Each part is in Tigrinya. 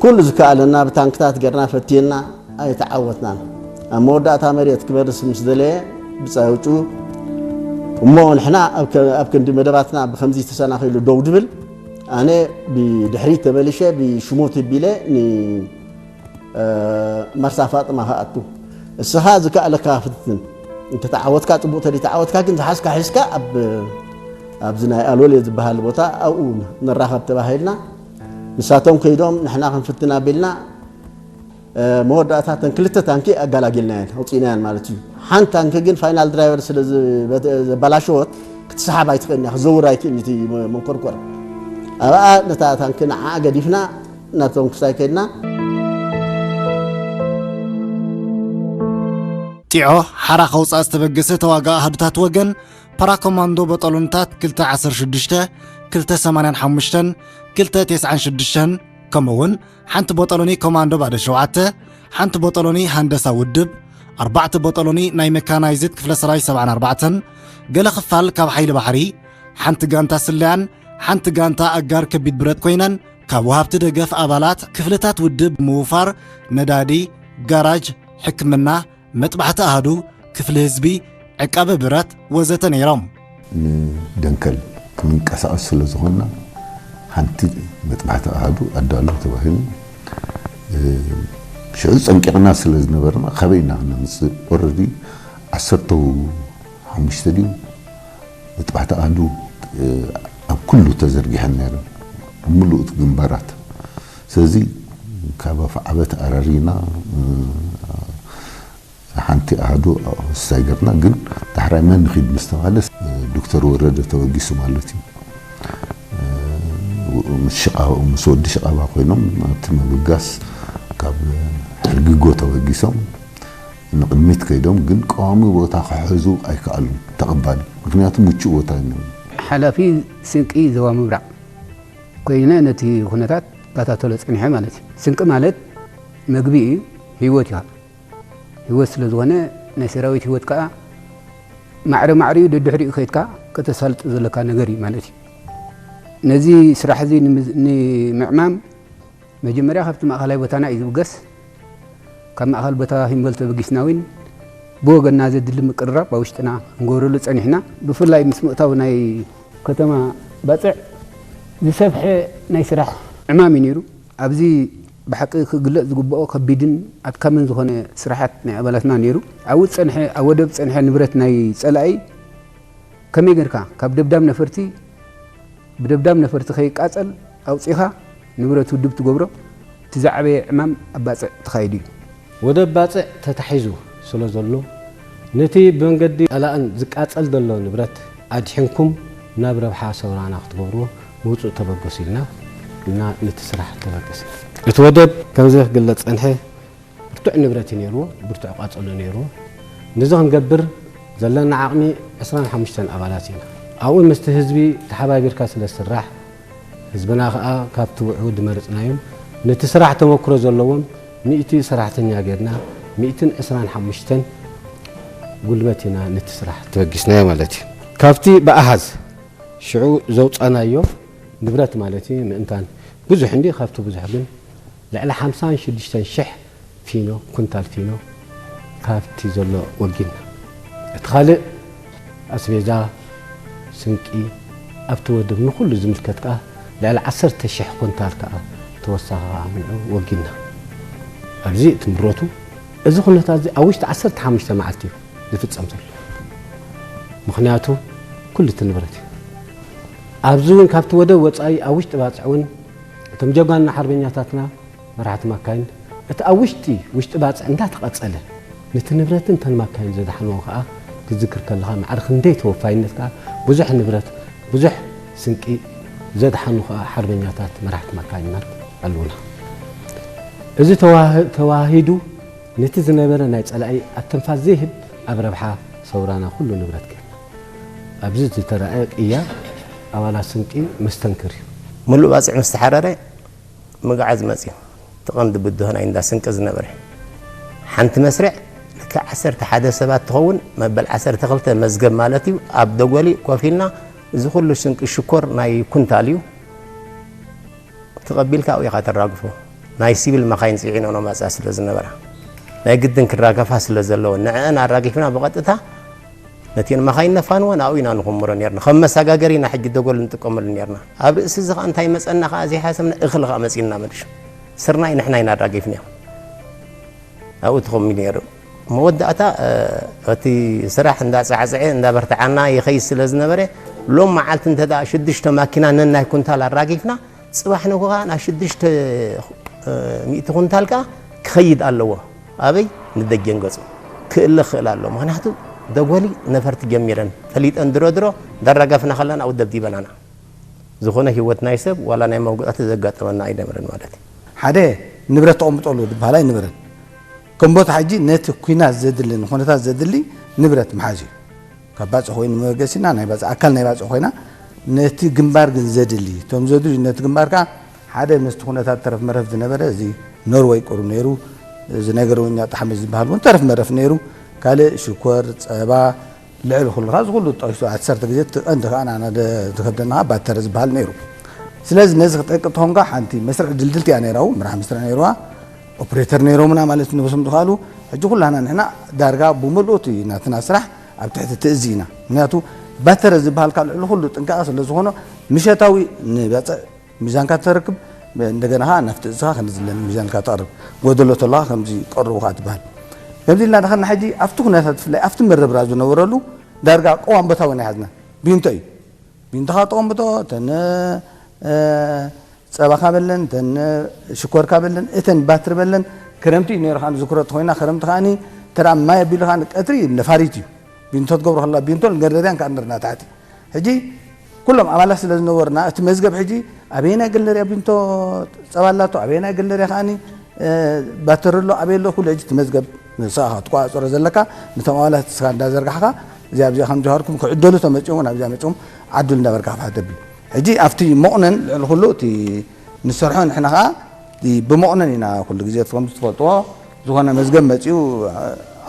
ኩሉ ዝከኣለና ብታንክታት ጌርና ፈቲና ኣይተዓወትናን። ኣብ መወዳእታ መሬት ክበርስ ምስ ደለየ ብጻይ ውጩ፣ እሞ ንሕና ኣብ ከ-፣ ኣብ ክንዲ መደባትና ብከምዚ ተሰናኺሉ ደው ድብል፣ ኣነ ብድሕሪት ተመሊሸ ብሽሙት ቢለ ን-፣ እ፣ መርሳ ፋጥማ ክኣቱ። እስኻ ዝከኣለካ ፍትን። እንተተዓወትካ ጽቡቕ፣ ተደይተዓወትካ ግን ዝሓዝካ ሒዝካ ኣብ፣ ኣብዚ ናይ ኣልወልየ ዝበሃል ቦታ ኣብኡ ንራኸብ ተባሂልና። ንሳቶም ከይዶም ንሕና ክንፍትን ኣቢልና፣ እ፣ መወዳእታ እተን ክልተ ታንኪ ኣጋላጊልናየን፣ ኣውፂእናየን ማለት እዩ። ሓንቲ ታንኪ ግን ፋይናል ድራይቨር ስለ ዝበተ-፣ ዘበላሸወት ክትስሓብ ኣይትኽእልን እያ፣ ክዘውር ኣይክእልን እቲ መ-፣ መንኮርኮር። ኣብኣ ነታ ታንኪ ንዓኣ ገዲፍና ናብቶም ክስታይ ከድና። ጢዖ ሓራ ከውፅኣ ዝተበገሰ ተዋጋ ኣሃዱታት ወገን ፓራኮማንዶ በጠሎንታት ክልተ ዓሰርተ ሽዱሽተ፣ ክልተ ሰማንያን ሓሙሽተን፣ ክልተ ተስዓን ሽዱሽተን፣ ከምኡ እውን ሓንቲ ቦጠሎኒ ኮማንዶ ባዶ ሸውዓተ፣ ሓንቲ ቦጠሎኒ ሃንደሳ ውድብ፣ ኣርባዕተ ቦጠሎኒ ናይ መካናይዝድ ክፍለ ሰራዊት ሰብዓን ኣርባዕተን፣ ገለ ክፋል ካብ ሓይሊ ባሕሪ፣ ሓንቲ ጋንታ ስለያን ሓንቲ ጋንታ ኣጋር ከቢድ ብረት ኮይነን፣ ካብ ወሃብቲ ደገፍ ኣባላት ክፍልታት ውድብ ምውፋር ነዳዲ፣ ጋራጅ፣ ሕክምና፣ መጥባሕቲ ኣሃዱ፣ ክፍሊ ህዝቢ፣ ዕቃበ ብረት ወዘተ ነይሮም። ንደንከል ክንንቀሳቐስ ስለ ዝኾንና፣ ሓንቲ መጥባሕቲ ኣሃዱ ኣዳሉ ተባሂሉ። እ፣ ሽዑ ጸንቂቕና ስለ ዝነበርና፣ ካበይ ኢና ክነምጽእ? ኦረዲ ዓሰርተ ሓሙሽተ ድዩ መጥባሕቲ ኣሃዱ፣ እ፣ ኣብ ኩሉ ተዘርጊሐን ነይረን፣ ኣብ ምሉእ እቲ ግንባራት። ስለዚ፣ ካብ ኣፍዓበት ኣራሪና፣ እ፣ ሓንቲ ኣሃዱ ስታይ ገርና፣ ግን ዳሕራይ መን ንኺድ ምስ ተባህለ፣ እ፣ ዶክተር ወረደ ተበጊሱ ማለት እዩ። እ፣ ምስ ሽቓ-፣ ምስ ወዲ ሽቓባ ኮይኖም ኣብቲ ምብጋስ ካብ ሕርጊጎ ተበጊሶም ንቕድሚት ከይዶም፣ ግን ቀዋሚ ቦታ ክሕዙ ኣይከኣሉን። ተቐባሊ፣ ምኽንያቱ ምቹእ ቦታ ኣይነበረን። ሓላፊ ስንቂ ዞባ ምብራቕ ኮይነ ነቲ ኩነታት እከታተሎ ጸኒሐ ማለት እዩ። ስንቂ ማለት መግቢ እዩ፣ ህይወት እዩ። ህይወት ስለ ዝኾነ ናይ ሰራዊት ህይወት ከኣ ማዕረ ማዕሪኡ ደድሕሪኡ ከይድካ ከተሳልጦ ዘለካ ነገር እዩ ማለት እዩ። ነዚ ስራሕ እዚ ንምዝ-፣ ንምዕማም መጀመርያ ካብቲ ማእኸላይ ቦታና እዩ ዝብገስ። ካብ ማእኸል ቦታ ሂምበል ተበጊስና እውን ብወገንና ዘድሊ ምቅርራብ ኣብ ውሽጥና ክንገብረሉ ጸኒሕና። ብፍላይ ምስ ምእታው ናይ ከተማ ባጽዕ ዝሰፍሐ ናይ ስራሕ ዕማም እዩ ነይሩ። ኣብዚ ብሓቂ ክግለጽ ዝግብኦ ከቢድን ኣድካምን ዝኾነ ስራሓት ናይ ኣባላትና ነይሩ። ኣብኡ ዝጸንሐ፣ ኣብ ወደብ ዝጸንሐ ንብረት ናይ ጸላኢ ከመይ ጌርካ ካብ ደብዳብ ነፈርቲ፣ ብደብዳብ ነፈርቲ ከይቃጸል ኣውጺኻ ንብረት ውድብ ትገብሮ፣ እቲ ዝዓበየ ዕማም ኣብ ባጽዕ ተኻይዱ እዩ። ወደብ ባጽዕ ተታሒዙ ስለ ዘሎ፣ ነቲ ብመንገዲ ጸላእን ዝቃጸል ዘሎ ንብረት ኣድሒንኩም ናብ ረብሓ ሰውራና ክትገብርዎ ምውጹእ ተበገሱ ኢልና፣ ኢልና ነቲ ስራሕ ተበገስና። እቲ ወደብ ከምዚ ክግለጽ ጸንሐ፣ ብርቱዕ ንብረት እዩ ነይርዎ፣ ብርቱዕ ቃጸሎ ነይርዎ። ነዚ ክንገብር ዘለና ዓቕሚ ዕስራን ሓሙሽተን ኣባላት ኢና። ኣብኡ ምስቲ ህዝቢ ተሓባቢርካ ስለ ዝስራሕ፣ ህዝብና ከኣ ካብቲ ውዑ ዝመረጽናዮም፣ ነቲ ስራሕ ተመክሮ ዘለዎም ሚእቲ ሰራሕተኛ ጌርና፣ ሚእትን ዕስራን ሓሙሽተን ጉልበት ኢና ነቲ ስራሕ ተበጊስናዮ ማለት እዩ። ካብቲ ብኣሃዝ ሽዑ ዘውጻናዮ ንብረት ማለት እዩ፣ ምእንታን ብዙሕ እንዲ፣ ካብቲ ብዙሕ ግን ልዕሊ ሓምሳን ሽዱሽተን ሽሕ ፊኖ፣ ኩንታል ፊኖ ካብቲ ዘሎ ወጊንና። እቲ ካልእ ኣስቤዛ፣ ስንቂ፣ ኣብቲ ወደብ ንኹሉ ዝምልከት ከኣ ልዕሊ ዓሰርተ ሽሕ ኩንታል ከኣ ተወሳኺ ከኣ ምንዑ ወጊንና። ኣብዚ እቲ ምረቱ፣ እዚ ኩነታት እዚ ኣብ ውሽጢ ዓሰርተ ሓሙሽተ መዓልቲ እዩ ዝፍጸም ዘሎ። ምኽንያቱ ኩሉ እቲ ንብረት እዩ። ኣብዚ እውን ካብቲ ወደብ ወጻኢ ኣብ ውሽጢ ባጽዕ እውን እቶም ጀጋኑና ሓርበኛታትና መራሕቲ ማካይን፣ እቲ ኣብ ውሽጢ፣ ውሽጢ ባጽዕ እንዳተቐጸለ፣ ነቲ ንብረትን እተን ማካይን ዘድሓንዎ ከኣ ክትዝክር ከለኻ፣ ማዕረ ክንደይ ተወፋይነት ከኣ፣ ብዙሕ ንብረት፣ ብዙሕ ስንቂ ዘድሓኑ ከኣ ሓርበኛታት መራሕቲ ማካይናት ኣለዉና። እዚ ተዋህ-፣ ተዋሂዱ ነቲ ዝነበረ ናይ ጸላኢ ኣተንፋስ ዘይህብ ኣብ ረብሓ ሰውራና ኩሉ ንብረት ገይርና። ኣብዚ ዝተራእየ ቅያ ኣባላት ስንቂ መስተንክር እዩ። ምሉእ ባጽዕ ምስ ተሓረረ፣ ምግዓዝ መጽዩ። እቲ ቀንዲ ብድሆ ናይ እንዳ ስንቂ ዝነበረ። ሓንቲ መስርዕ ልክዕ ዓሰርተ ሓደ ሰባት ትኸውን፣ መበል ዓሰርተ ክልተ መዝገብ ማለት እዩ። ኣብ ደጎሊ ኮፍ ኢልና፣ እዚ ኩሉ ስንቂ ሽኮር ናይ ኩንታል እዩ። ተቐቢልካ ኣብኡ ኢኻ ተራግፎ። ናይ ሲቪል መኻይን ጽዒነን መጻ ስለ ዝነበራ ናይ ግድን ክራገፋ ስለ ዘለዎ ንዕአን ኣራጊፍና ብቐጥታ ነቲን መኻይን ነፋንወን ኣብኡ ኢና ንኹምሮ ነርና። ከም መሰጋገሪ ኢና ሕጂ ደጎል ንጥቀመሉ ነርና። ኣብ ርእሲ እዚ ኸዓ እንታይ መጸና ኸዓ ዘይሓሰብና እኽሊ ኸዓ መጺእና መሊሹ። ስርናይ ንሕና ኢና ኣራጊፍናዮ። ኣብኡ ተኾሚሉ ነይሩ። መወዳእታ እቲ ስራሕ እንዳጻዕጸዐ እንዳበርትዓና ይኸይድ ስለ ዝነበረ ሎም መዓልቲ እንተ ሽዱሽተ ማኪና ነናይ ኩንታል ኣራጊፍና ጽባሕ ንግሆ ኸዓ ናብ ሽዱሽተ ሚእቲ ኩንታል ከኣ ክኸይድ ኣለዎ። ኣበይ ንደጀን ገጹ ክእለ ክእል ኣሎ። ምኽንያቱ ደጎሊ ነፈርቲ ጀሚረን ፈሊጠን ድሮ ድሮ እንዳራገፍና ከለና ኣብኡ ደብዲበናና። ዝኾነ ህይወት ናይ ሰብ ዋላ ናይ መጉዳእቲ ዘጋጠመና ኣይነበረን ማለት እዩ። ሓደ ንብረት ተቐምጠሉ ዝበሃል ኣይነበረን። ከም ቦታ ሕጂ ነቲ ኩናት ዘድሊ ንኩነታት ዘድሊ ንብረት ምሓዝ እዩ። ካብ ባጽዕ ኮይኑ መበገሲና ናይ ባጽዕ ኣካል ናይ ባጽዕ ኮይና ነቲ ግንባር ግን ዘድሊ እቶም ዘድልዩ ነቲ ግንባር ከዓ ሓደ ምስቲ ኩነታት ተረፍ መረፍ ዝነበረ እዚ ኖርወይ ቅሩ ነይሩ። እዚ ናይ ገረወኛ ጣሕሚ ዝበሃል እውን ተረፍ መረፍ ነይሩ። ካልእ ሽኮር፣ ጸባ፣ ልዕሊ ኩሉ ካብ እዚ ኩሉ ጠቂሱ ዓሰርተ ግዜ እቲ ቀንዲ ከዓ ንዓና ደ- ዝኸብደና ከዓ ባተረ ዝበሃል ነይሩ። ስለዚ ነዚ ክጠቅጥ ተኾንካ ሓንቲ መስርዕ ድልድልቲ እያ ነይራው ምራሕ መስርዕ ነይርዋ ኦፕሬተር ነይሮምና ማለት ነብሶም ዝኸኣሉ። ሕጂ ኩላና ንሕና ዳርጋ ብምልኡ እቲ ናትና ስራሕ ኣብ ትሕቲ ትእዚ ኢና። ምክንያቱ ባተረ ዝበሃል ካብ ልዕሊ ኩሉ ጥንቃቐ ስለ ዝኾኖ ምሸታዊ ንበፅዕ ሚዛንካ ተረክብ እንደገና ከዓ ናብቲ እዝኻ ክንዝለን ሚዛንካ ተቕርብ ጎደሎ ተለኻ ከምዚ ቀርቡ ከዓ ትበሃል። ከምዚ ኢልና ዳኸና ሕጂ ኣብቲ ኩነታት ብፍላይ ኣብቲ መረብራ ዝነበረሉ ዳርጋ ቀዋም ቦታ እውን ኣይሓዝና ቢንቶ እዩ። ቢንቶኻ ተቐምጦ እተን እ፣ ጸባኻ በለን እተን ሽኮርካ በለን እተን ባትሪ በለን። ክረምቲ እዩ ነይሩ ከዓ ዝክሮ ተኮይና ክረምቲ ከዓኒ ተራ ማይ ኣቢሉ ከዓ ቀትሪ ነፋሪት እዩ። ቢንቶ ትገብሮ ከላ ቢንቶ ንገደርያን ከዓ ንርና ታሕቲ ሕጂ ኩሎም ኣባላት ስለ ዝነበርና እቲ መዝገብ ሕጂ ኣበየናይ ገለርያ ቢንቶ ጸባ ኣላቶ ኣበየናይ ገለርያ ከዓኒ ባተሪ ኣሎ ኣበይ ኣሎ ኩሉ ሕጂ እቲ መዝገብ ንስኻ ትቆጻጸሮ ዘለካ ነቶም ኣባላት ስኻ እንዳዘርጋሕካ እዚኣ ኣብዚኣ ከም ጀሃርኩም ክዕደሉ ተመጺኦም ናብዚኣ መጺኦም ዓድሉ እንዳበልካ ክፍሓት ተብል ሕጂ ኣብቲ መቑነን ልዕሊ ኩሉ እቲ ንሰርሖ ንሕና ከዓ እቲ ብመቑነን ኢና ኩሉ ግዜ ከም ትፈልጥዎ ዝኾነ መዝገብ መጺኡ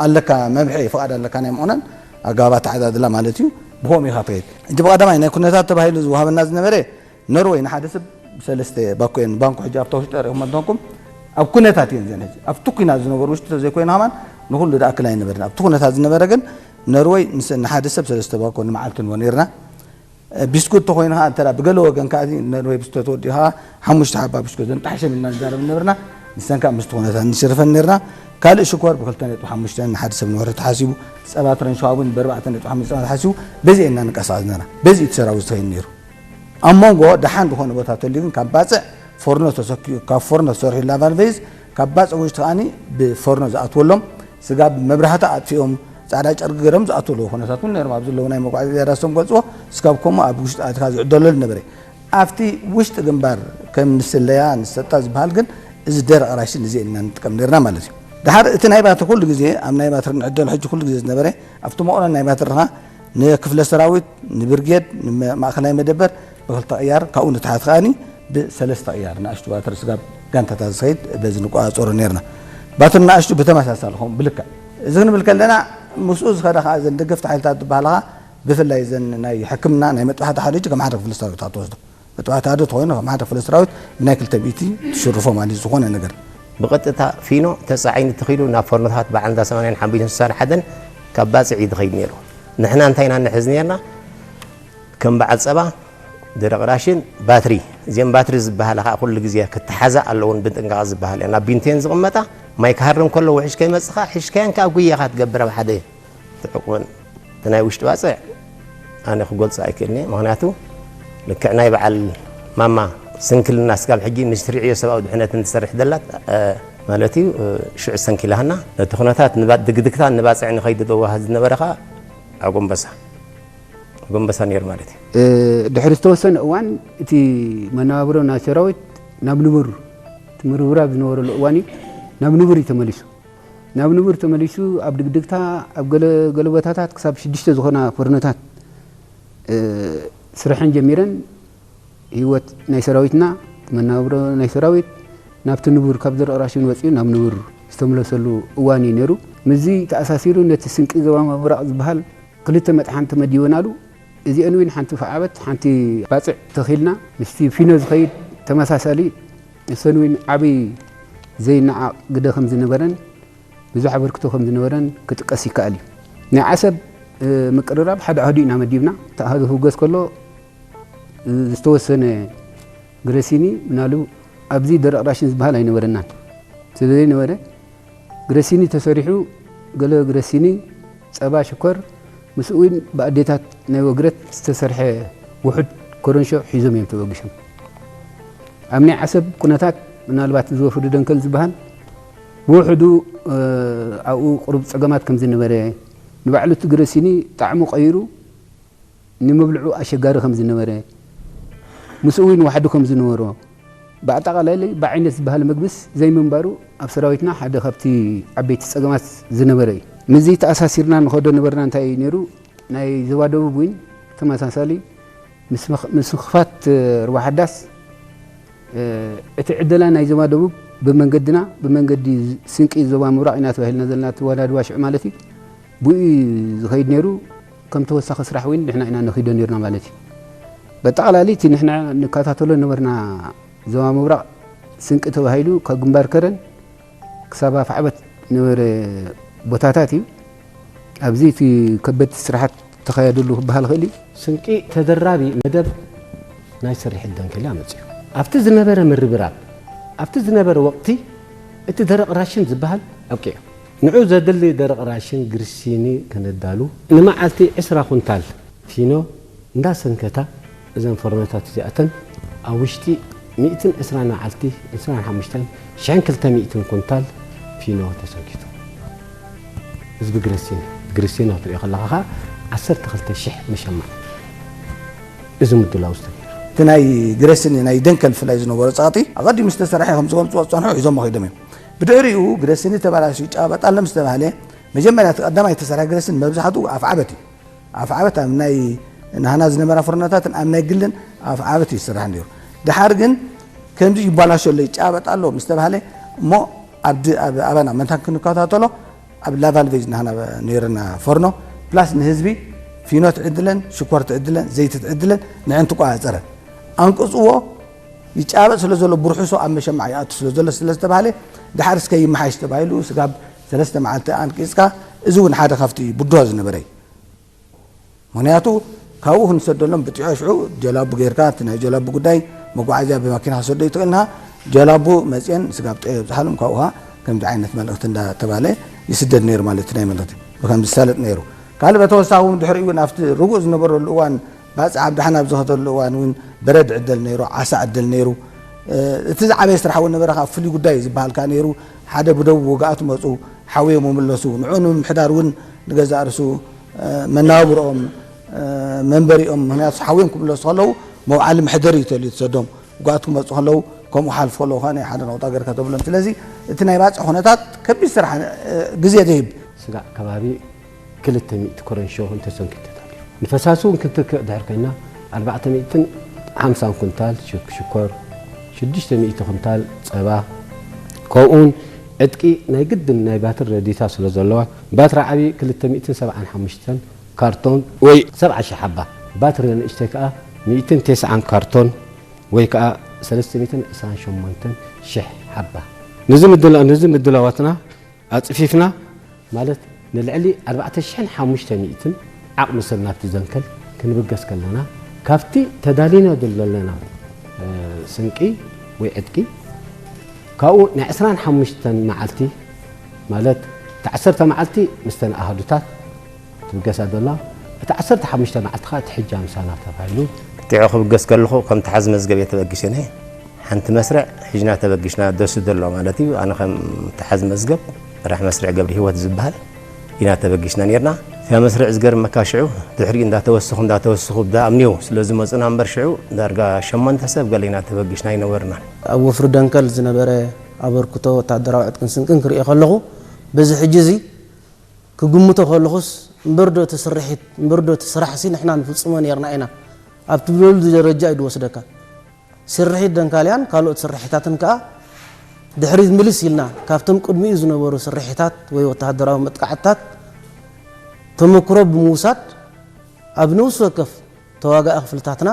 ኣለካ መምርሒ ፍቓድ ኣለካ ናይ መቑነን ኣገባብ ኣተዓዳድላ ማለት እዩ ብከምኡ ኢኻ ትኸይድ ሕጂ ብቐዳማይ ናይ ኩነታት ተባሂሉ ዝወሃበና ዝነበረ ኖርወይ ንሓደ ሰብ ሰለስተ ባኮ እየን ባንኮ ሕጂ ኣብታ ውሽጢ ሪኹም እንተንኩም ኣብ ኩነታት እየን ዘን ሕጂ ኣብቲ ኩናት ዝነበሩ ውሽጢ ተዘይኮይኑ ከማን ንኩሉ ድኣክል ኣይነበርን ኣብቲ ኩነታት ዝነበረ ግን ኖርወይ ንሓደ ሰብ ሰለስተ ባኮ ንመዓልቲ ንቦ ነርና ቢስኩት ተኮይኑ ከዓ እንተ ብገለ ወገን ከዓ ኖርወይ ብስኩት ተወዲኡ ከዓ ሓሙሽተ ሓባ ብስኩት ዘንጣሕሸም ኢልና ንዛረብ ነበርና ንሰን ከዓ ምስቲ ኩነታት ንሽርፈን ነርና ካልእ ሽኮር ብክልተ ነጥቢ ሓሙሽተ ንሓደ ሰብ ንወርሒ ተሓሲቡ ፀባ ትረን ሸዋቡን ብኣርባዕተ ነጥቢ ሓሙሽተ ፀባ ተሓሲቡ በዚ ኢና ንቀሳቀስ ነርና በዚ እቲ ሰራዊት ዝኸይድ ነይሩ ኣብ መንጎ ደሓን ዝኾነ ቦታ ተልዩ ግን ካብ ባፅዕ ፎርኖ ተሰኪኡ ካብ ፎርኖ ተሰርሑ ላቫልቬዝ ካብ ባፅዕ ውሽጢ ከዓኒ ብፎርኖ ዝኣትወሎም ስጋብ መብራህቲ ኣጥፊኦም ፃዕዳ ጨርቂ ገይሮም ዝኣትወለዎ ኩነታት እውን ነይሮም ኣብዚ ዘለዉ ናይ መጓዓዝያ ዳሶም ገልፅዎ ስጋብ ከምኡ ኣብ ውሽጢ ኣትካ ዝዕደለሉ ነበረ ኣብቲ ውሽጢ ግንባር ከም ንስለያ ንሰጣ ዝበሃል ግን እዚ ደረቕ ራሽን እዚ ኢና ንጥቀም ነርና ማለት እዩ ድሓር እቲ ናይ ባትሪ ኩሉ ግዜ ኣብ ናይ ባትሪ ንዕደል ሕጂ ኩሉ ግዜ ዝነበረ ኣብቲ መቑረን ናይ ባትሪ ንክፍለ ሰራዊት ንብርጌድ ንማእኸላይ መደበር ብክልተ ቅያር ካብኡ ንትሓት ከዓኒ ብሰለስተ ቅያር ንኣሽቱ ባትሪ ስጋብ ጋንታታት ዝኸይድ በዚ ንቆፃፀሮ ነርና ባትሪ ንኣሽቱ ብተመሳሳሊ ከም ብልክዕ እዚ ክንብል ከለና ምስኡ ዝኸዳ ከዓ ዘን ደገፍቲ ሓይልታት ዝበሃላ ከዓ ብፍላይ ዘን ናይ ሕክምና ናይ መጥባሕቲ ሓደ ከም ሓደ ክፍለ ሰራዊት ትወስዶ መጥባሕቲ ሓደ ተኮይኑ ከም ሓደ ክፍለ ሰራዊት ብናይ ክልተ ሚእቲ ትሽርፎ ማለት ዝኾነ ነገር ብቐጥታ ፊኖ ተፃዒኑ ተኺሉ ናብ ፈርኖታት በዓል እንዳ ሰማንያን ሓሙሽተን ስሳን ሓደን ካብ ባፅዕ እዩ ዝኸይድ ነይሩ ንሕና እንታይ ኢና ንሕዝ ነርና ከም በዓል ፀባ ደረቕ ራሽን ባትሪ እዚም ባትሪ ዝበሃላ ከዓ ኩሉ ግዜ ክተሓዛ ኣለውን ብጥንቃቐ ዝበሃል እያ ናብ ቢንቴን ዝቕመጣ ማይ ክሃርም ከሎ ውሕጅ ከይመፅኻ ሕሽካያን ከዓ ጉያኻ ትገብር ኣብ ሓደ ትዕቁበን እቲ ናይ ውሽጢ ባፅዕ ኣነ ክገልፆ ኣይክእልኒ ምክንያቱ ልክዕ ናይ በዓል ማማ ስንክልና ስጋብ ሕጂ ምስ ርዕዮ ሰብኣዊ ድሕነትን ትሰርሕ ዘላት ማለት እዩ ሽዑ ሰንኪላህና ነቲ ኩነታት ድግድግታ ንባፅዕ ንኸይድ ደዋሃ ዝነበረ ከዓ ኣጎንበሳ ኣጎንበሳ ነይሩ ማለት እዩ ድሕሪ ዝተወሰነ እዋን እቲ መነባብሮ ናይ ሰራዊት ናብ ንቡር እቲ ምርብራብ ዝነበረሉ እዋን እዩ ናብ ንቡር እዩ ተመሊሱ ናብ ንቡር ተመሊሱ ኣብ ድግድግታ ኣብ ገለ ገለ ቦታታት ክሳብ ሽዱሽተ ዝኾና ፈርኖታት ስርሐን ጀሚረን ህይወት ናይ ሰራዊትና መናብሮ ናይ ሰራዊት ናብቲ ንቡር ካብ ዘርኢ ራሽን ወፂኡ ናብ ንቡር ዝተመለሰሉ እዋን እዩ ነይሩ። ምስዚ ተኣሳሲሩ ነቲ ስንቂ ዞባ ምብራቕ ዝበሃል ክልተ መጥሓን ተመዲበናሉ። እዚአን እውን ሓንቲ ፈዓበት ሓንቲ ባፅዕ ተኺልና ምስቲ ፊኖ ዝኸይድ ተመሳሳሊ እሰን እውን ዓብዪ ዘይነዓቕ ግደ ከም ዝነበረን ብዙሕ ኣበርክቶ ከም ዝነበረን ክጥቀስ ይከኣል እዩ። ናይ ዓሰብ ምቅርራብ ሓደ ኣሃዱ ኢና መዲብና። እቲ ኣሃዱ ክውገዝ ከሎ ዝተወሰነ ግረሲኒ ምናሉ ኣብዚ ደረቕ ራሽን ዝበሃል ኣይነበረናን። ስለ ዘይነበረ ግረሲኒ ተሰሪሑ፣ ገለ ግረሲኒ፣ ጸባ፣ ሽኮር፣ ምስኡ እውን ብኣዴታት ናይ ወግረት ዝተሰርሐ ውሑድ ኮረንሾ ሒዞም እዮም ተበጊሶም። ኣብ ናይ ዓሰብ ኩነታት ምናልባት እዚ ወፍሪ ደንከል ዝበሃል ብውሕዱ ኣብኡ ቁሩብ ጸገማት ከም ዝነበረ፣ ንባዕሉ እቲ ግረሲኒ ጣዕሙ ቀይሩ ንመብልዑ ኣሸጋሪ ከም ዝነበረ፣ ምስኡ እውን ዋሕዲ ከም ዝነበሮ፣ ብኣጠቓላሊ ብዓይነት ዝበሃል መግብስ ዘይምንባሩ ኣብ ሰራዊትና ሓደ ካብቲ ዓበይቲ ጸገማት ዝነበረ እዩ። ምስዚ ተኣሳሲርና ንኸዶ ነበርና እንታይ እዩ ነይሩ? ናይ ዞባ ደቡብ እውን ተመሳሳሊ ምስ ምኽ-፣ ምስ ምኽፋት ሩባ ሓዳስ እቲ ዕደላ ናይ ዞባ ደቡብ ብመንገድና፣ ብመንገዲ ስንቂ ዞባ ምብራቕ ኢና ተባሂልና ዘለና ተወዳድባ ሽዑ ማለት እዩ። ብኡ እዩ ዝኸይድ ነይሩ። ከም ተወሳኺ ስራሕ እውን ንሕና ኢና ነኺዶ ነይርና ማለት እዩ። በጠቕላሊ እቲ ንሕና ንከታተሎ ነበርና ዞባ ምብራቕ ስንቂ ተባሂሉ ካብ ግንባር ከረን ክሳብ ኣፍዓበት ነበረ ቦታታት እዩ። ኣብዚ እቲ ከበድቲ ስራሓት ተኻየደሉ ክበሃል ይኽእል እዩ። ስንቂ ተደራቢ መደብ ናይ ስርሒት ደንከል ኣመፅኡ። ኣብቲ ዝነበረ ምርብራብ፣ ኣብቲ ዝነበረ ወቕቲ እቲ ደረቕ ራሽን ዝበሃል ኣብቂዑ። ንዑ ዘድሊ ደረቕ ራሽን ግርሲኒ ከነዳሉ ንመዓልቲ ዕስራ ኩንታል ፊኖ እንዳሰንከታ እዘን ፎርኖታት እዚኣተን ኣብ ውሽጢ ሚእትን ዕስራን መዓልቲ፣ ዕስራን ሓሙሽተን ሽሕን ክልተ ሚእትን ኩንታል ፊኖ ተሰንኪቱ። ህዝቢ ግረሲኒ፣ ግረሲኒ ክትሪኦ ከለኻ ኸዓ ዓሰርተ ክልተ ሽሕ መሸማዕ። እዚ ምድላው ዝተገይሩ። እቲ ናይ ግረሲኒ ናይ ደንከል ብፍላይ ዝነበሮ ጸቕጢ ኣቐዲሙ ዝተሰርሐ ከም ዝገልጽዎ ዝጸንሑ ሒዞሞ ከይዶም እዮም። ብድሕሪኡ ግረሲኒ ተበላሽዩ ጨባበጥ ኣሎ ምስ ተባህለ፣ መጀመርያ እቲ ቀዳማይ ዝተሰርሐ ግረሲኒ መብዛሕትኡ ኣፍዓበት እዩ። ኣፍዓበት ኣብ ናይ ናህና ዝነበራ ፎርኖታትን ኣብ ናይ ግልን ኣፍዓበት እዩ ዝስራሕ ነይሩ። ደሓር ግን ከምዚ ይበላሾ ኣሎ፣ ይጨባበጥ ኣሎ ምስ ተባህለ እሞ ኣብ ድ-፣ ኣብ ኣባና መታን ክንከታተሎ ኣብ ላቫልቬጅ ናህና ነይርና ፎርኖ ፕላስ ንህዝቢ ፊኖ ትዕድለን ሽኮር ትዕድለን ዘይቲ ትዕድለን ንዕን ትቆጻጸረን። ኣንቅጽዎ ይጨባበጥ ስለ ዘሎ ብርሑሶ ኣብ መሸማዕ ይኣቱ ስለ ዘሎ ስለ ዝተባህለ ደሓር እስከ ይመሓሽ ተባሂሉ ስጋብ ሰለስተ መዓልቲ ኣንቂጽካ፣ እዚ እውን ሓደ ካብቲ ብድሆ ዝነበረ እዩ። ምኽንያቱ ካብኡ ክንሰደሎም ብጥዑ ሽዑ ጀላቡ ጌርካ፣ እቲ ናይ ጀላቡ ጉዳይ መጓዓዝያ ብማኪና ክሰዶ ይትኽእልና፣ ጀላቡ መፅየን ስጋብ ጥዑ የብፅሓሎም፣ ካብኡ ኸዓ ከምዚ ዓይነት መልእኽቲ እንዳተባለ ይስደድ ነይሩ ማለት እዩ። ናይ መልእኽቲ ብከም ዝሳለጥ ነይሩ። ካልእ በተወሳኺ እውን ድሕሪኡ እውን ኣብቲ ርጉእ ዝነበረሉ እዋን ባፅዕ ኣብ ዳሕና ኣብ ዝኸተሉ እዋን እውን በረድ ዕደል ነይሩ፣ ዓሳ ዕደል ነይሩ። እ፣ እቲ ዝዓበየ ስራሕ እውን ነበረ፣ ካብ ፍሉይ ጉዳይ ዝበሃል ከኣ ነይሩ። ሓደ ብደቡብ ውግኣት መፁ፣ ሓውዮም ምለሱ። ንዑ ንምምሕዳር እውን ንገዛእ ርእሱ፣ እ፣ መናብርኦም፣ እ፣ መንበሪኦም፣ ምኽንያቱ ሓውዮም ክምለሱ ከለዉ መውዓሊ መሕደሪ እዩ ተልዩ ተሰዶም። ውግኣት ክመፁ ከለዉ ከምኡ ሓልፉ ከለዉ ከኣ ናይ ሓደ ነቑጣ ገርካ ተብሎም። ስለዚ እቲ ናይ ባፅዕ ኩነታት ከቢድ ስራሕ፣ እ፣ ግዜ ደይብ። ስጋዕ ከባቢ ክልተ ሚእቲ ኮረንሾ እንተሰንኪቱ ተታሪፉ። ንፈሳሲ እውን ክንትክእ ድሕር ኮይና ኣርባዕተ ሚእትን ሓምሳን ኩንታል ሽክ-፣ ሽኮር፣ ሽዱሽተ ሚእቲ ኩንታል ጸባ፣ ከምኡውን ዕጥቂ ናይ ግድን ናይ ባትሪ ረዲታ ስለ ዘለዋ፣ ባትሪ ዓቢ ክልተ ሚእትን ሰብዓን ሓሙሽተን ካርቶን ወይ ሰብዓ ሺሕ ሓባ፣ ባትሪ ንእሽተይ ከኣ ሚእትን ተስዓን ካርቶን ወይ ከኣ ሰለስተ ሚእትን ዕስራን ሸሞንተን ሽሕ ሓባ። ነዚ ምድላ-፣ ነዚ ምድላዋትና ኣጽፊፍና ማለት ንልዕሊ ኣርባዕተ ሽሕን ሓሙሽተ ሚእትን ዓቕሚ ሰብ ናብቲ ዘንከል ክንብገስ ከለና፣ ካብቲ ተዳሊና ዘለና፣ እ፣ ስንቂ ወይ ዕጥቂ፣ ካብኡ ንዕስራን ሓሙሽተን መዓልቲ፣ ማለት እቲ ዓሰርተ መዓልቲ ምስተን ኣሃዱታት ትብገሳ ዘላ፣ እቲ ዓሰርተ ሓሙሽተ መዓልቲ ኸኣ እቲ ሕጃ ምሳና ተባሂሉ። ክትዕ ክብገስ ከለኹ ከም ተሓዝ መዝገብ እየ ተበጊሰ ነየ። ሓንቲ መስርዕ ሒዝና ተበጊስና ደሱ ዘሎ ማለት እዩ። ኣነ ከም ተሓዝ መዝገብ መራሕ መስርዕ ገብረ ህይወት ዝበሃል ኢና ተበጊስና ነርና። እታ መስርዕ ዝገርመካ ሽዑ ድሕሪኡ እንዳተወሰኹ እንዳተወሰኹ ብዳ ኣምንዮ ስለ ዝመጹና እምበር ሽዑ ዳርጋ ሸሞንተ ሰብ ገለ ኢና ተበጊስና ኣይነበርናን። ኣብ ወፍሪ ደንከል ዝነበረ ኣበርክቶ ወታደራዊ ዕጥቅን ስንቅን ክርእዮ ከለኹ በዚ ሕጂ እዚ ክግምቶ ከለኹስ እምበርዶ እቲ ስርሒት እምበርዶ እቲ ስራሕሲ ንሕና ንፍጽሞ ነርና ኢና ኣብ ትብለሉ ደረጃ እዩ ዝወስደካ። ስርሒት ደንካልያን ካልኦት ስርሒታትን ከኣ ድሕሪት ምልስ ኢልና ካብቶም ቅድሚኡ ዝነበሩ ስርሒታት ወይ ወተሃደራዊ መጥቃዕትታት ተመክሮ ብምውሳድ ኣብ ነፍሲ ወከፍ ተዋጋኢ ክፍልታትና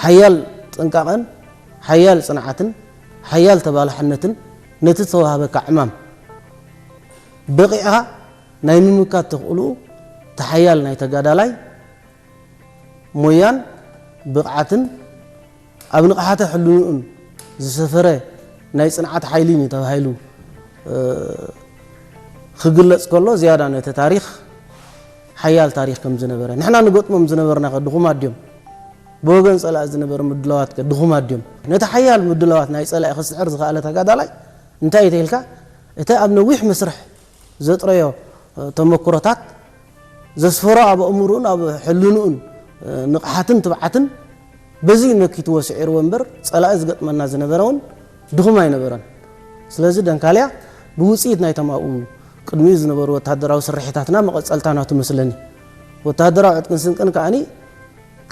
ሓያል ጥንቃቐን ሓያል ጽንዓትን ሓያል ተባላሕነትን ነቲ ዝተዋህበካ ዕማም በቒዕኻ ናይ ምምካት ተኽእልኡ ተሓያል ናይ ተጋዳላይ ሞያን ብቕዓትን ኣብ ንቕሓተ ሕልንኡን ዝሰፈረ ናይ ጽንዓት ሓይሊን እዩ ተባሂሉ ክግለጽ ከሎ ዝያዳ ነቲ ታሪኽ ሓያል ታሪኽ ከም ዝነበረ ንሕና ንገጥሞም ዝነበርና ከ ድኹማት ድዮም? ብወገን ጸላኢ ዝነበረ ምድላዋት ከ ድኹማት ድዮም? ነቲ ሓያል ምድላዋት ናይ ጸላኢ ክስዕር ዝኸኣለ ተጋዳላይ እንታይ እዩ ተይልካ እቲ ኣብ ነዊሕ መስርሕ ዘጥረዮ ተመክሮታት ዘስፈሮ ኣብ ኣእምርኡን ኣብ ሕልንኡን ንቕሓትን ትብዓትን በዚ መኪትዎ ስዒርዎ እምበር ጸላኢ ዝገጥመና ዝነበረ እውን ድኹም ኣይነበረን። ስለዚ ደንካልያ ብውፅኢት ናይቶም ኣብኡ ቅድሚኡ ዝነበሩ ወታደራዊ ስርሒታትና መቐፀልታ ናቱ መስለኒ። ወታደራዊ ዕጥቅን ስንቅን ከዓኒ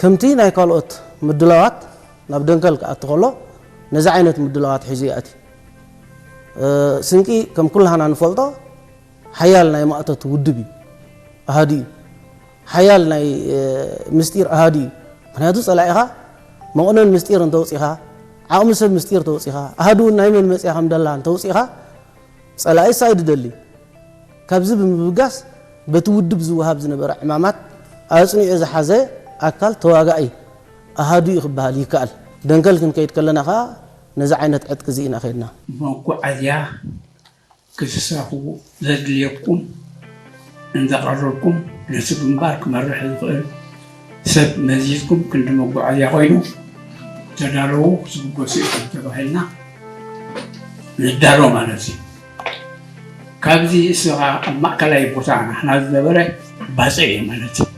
ከምቲ ናይ ካልኦት ምድላዋት ናብ ደንከል ክኣቱ ከሎ ነዚ ዓይነት ምድላዋት ሒዙ ይኣቲ። ስንቂ ከም ኩላህና ንፈልጦ ሓያል ናይ ማእቶት ውድብ እዩ፣ ኣሃዱ እዩ። ሓያል ናይ ምስጢር ኣሃዱ እዩ። ምክንያቱ ጸላኢኻ መቑነን ምስጢር እንተውፂኻ፣ ዓቕሚ ሰብ ምስጢር ተውፂኻ፣ ኣሃዱ ናይ መን መፅያ ከም ደላ እንተውፂኻ ጸላኢስ ኣይድደሊ። ካብዚ ብምብጋስ በቲ ውድብ ዝወሃብ ዝነበረ ዕማማት ኣፅኒዑ ዝሓዘ ኣካል ተዋጋኢ ኣሃዱ እዩ ክበሃል ይከኣል። ደንከል ክንከይድ ከለና ከዓ ነዚ ዓይነት ዕጥቂ እዚ ኢና ከይድና። መጓዓዝያ ክትሳኽቡ ዘድልየኩም እንዳቐረብኩም ነቲ ግንባር ክመርሕ ዝኽእል ሰብ መዚዝኩም ክንዲ መጓዓዝያ ኮይኑ ተዳለዉ ክትብገሱ ኢኹም ተባሂልና ንዳሎ ማለት እዩ። ካብዚ እስኻ ኣብ ማእከላይ ቦታ ናሕና ዝነበረ ባጽዕ እዩ ማለት እዩ።